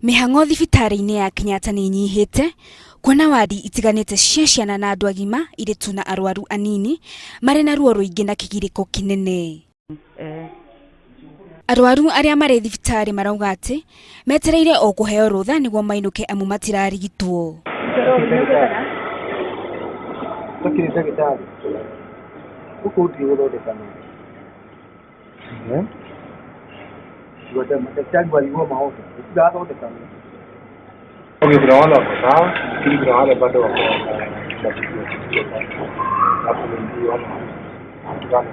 Mĩhang'o thibitarĩ-inĩ ya Kenyatta nĩ ĩnyihĩte kuona wadi itiganĩte cia ciana na andũ agima irĩ tu na arwaru anini marĩ na ruo rũingĩ na kĩgirĩko kĩnene. Arwaru arĩa marĩ thibitarĩ marauga atĩ metereire o kũheo rũtha nĩguo mainũke amu matirarigitwo. Gũtirĩ ndagĩtarĩ gũkũ gũtirĩ gũthondekana. Madaktari waligoma wote, gũtirathondekana. Okay, kuna wale wako sawa, lakini kuna wale bado wako na matatizo sana. Alafu wengine wana kutokana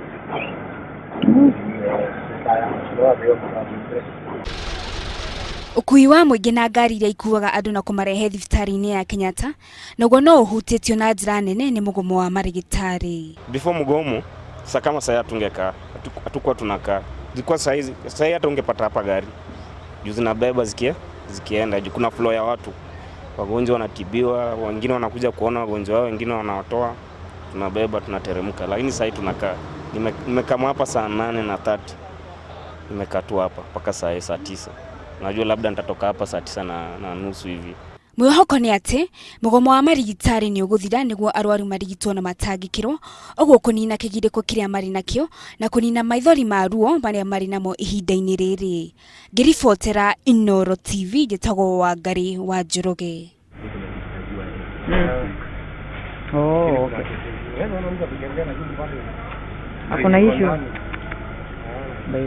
Ũkui wa mũingĩ na ngari iria ikuaga andũ na kũmarehe thibitarĩ-inĩ ya Kenyatta naguo no ũhutĩtio na njĩra nene nĩ mũgomo wa marĩgĩtarĩ. Before mgomo, sa kama sasa tungekaa, hatukuwa tunakaa. Zilikuwa saa hizi, saa hii hata ungepata hapa gari. Juu zinabeba zikienda, juu kuna flow ya watu. Wagonjwa wanatibiwa, wengine wanakuja kuona wagonjwa wao, wengine wanawatoa, tunabeba tunateremka. Lakini saa hii tunakaa. Nimekama hapa saa 8:30. Nimekaa tu hapa mpaka saa hii saa 9. Najua labda nitatoka hapa saa 9:30 hivi. Mwĩhoko nĩ atĩ mũgomo wa marigitari nĩ ũgũthira nĩguo arwaru marigitwo na matangĩkĩrwo, ũguo kũnina kĩgirĩko kĩrĩa marĩ nakĩo na kũnina maithori ma ruo marĩa marĩ namo ihinda-inĩ rĩrĩ. Ngĩribotera Inooro TV njĩtagwo Wangarĩ wa Njoroge. Oh, okay. Hakuna issue. By